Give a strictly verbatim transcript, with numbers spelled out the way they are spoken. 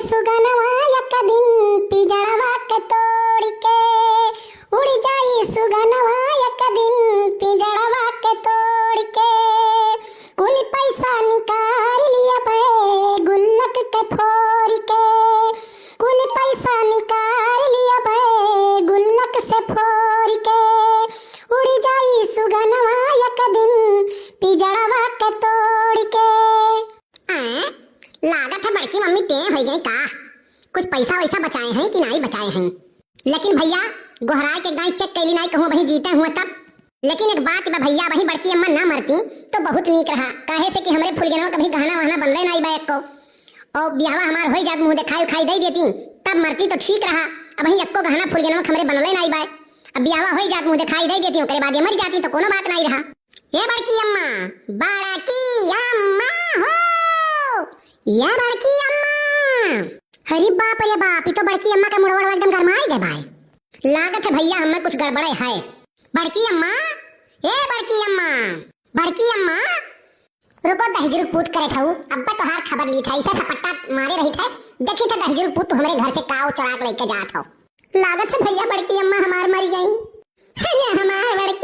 सुगनवा एक दिन पिजड़वा के तोड़ के, उड़ जाई सुगनवा एक दिन पिजड़वा के तोड़ के। कुल पैसा निकाल लिया बे गुल्लक के फोड़ के, कुल पैसा निकाल लिया बे गुल्लक से फोड़ के। उड़ जाई सुगनवा एक दिन पिजड़वा के तोड़ के। आय, लागत है बड़की मम्मी टेढ़ होइ गई का? कुछ पैसा वैसा बचाए हैं कि नाहीं बचाए हैं? लेकिन भइया, गोहराय के गाय चेक कैली नाहीं कहूँ वहीं जीते हुए तब। लेकिन एक बात बा भइया, वहीं बड़की अम्मा ना मरती तो बहुत नीक रहा, काहे से कि हमरे फुलगेनवा कभी गहना वहना बनले नाहीं बा एक्को। और बियाहवा हमार होइ जात मुँह देखाई उखाई दे देती, तब मरती तो ठीक रहा। अब वहीं एक्को गहना फुलगेनवा हमरे बनले नाहीं बा। अब बियाहवा होइ जात मुँह देखाई दे देती, ओकरे बाद ये मर जाती तो कोनो बात नाहीं रहा। ए बड़की अम्मा, बड़की अम्मा हो, ए बड़की अम्मा। अरे बाप रे बाप, ई तो बड़की अम्मा के मुड़वा एकदम गरमाई गए बाय। लागत है भइया हमें कुछ गड़बड़े है। बड़की अम्मा, ए बड़की अम्मा, बड़की अम्मा। रुको दहिजरू पूत करे ठाऊ, अब्बा तोहार खबर ली था, ऐसा सपट्टा मारे रही था, देखी था दहिजरू पूत तू हमरे घर से काव चुराक लेके जात हो। लागत है भइया बड़की अम्मा हमार मरी गई। अरे हमार बड़की